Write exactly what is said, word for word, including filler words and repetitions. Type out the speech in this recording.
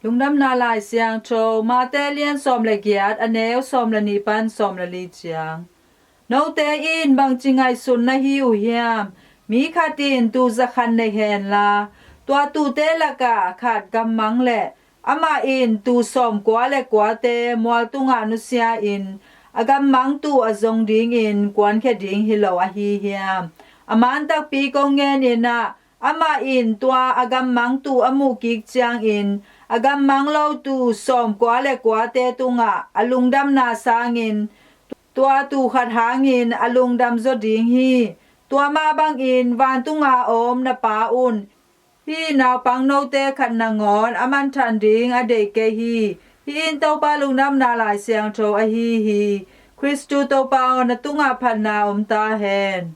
Lungdamna Lai Siangtho Matthew lian sawm le giat, a neu sawm le nih pan sawm le li ciang. Note in bangci ngaihsun na hi uh hiam? Mi khat in tuu za khat nei henla, tua tuute lakah khat gammang leh amah in tuu sawmkua le kuate mual tungah nusia-in a gammang tuu a zong dingin kuankhia ding hi lo ahi hiam? A man takpi kong ngenin ah, amah in tua a gammang tuu a muh kik ciangin a gammang lo tuu sawmkua le kuate tungah a lungdamna sangin tua tuu khat hangin a lungdam zaw ding hi. Tua mah bangin vantunga om na Pa un hih naupang note khat nangawn a manthan ding a deih kei hi. Hih in Topa Lungdamna Lai Siangtho ahi hi. Khristu Topa aw, na tungah phatna om ta hen.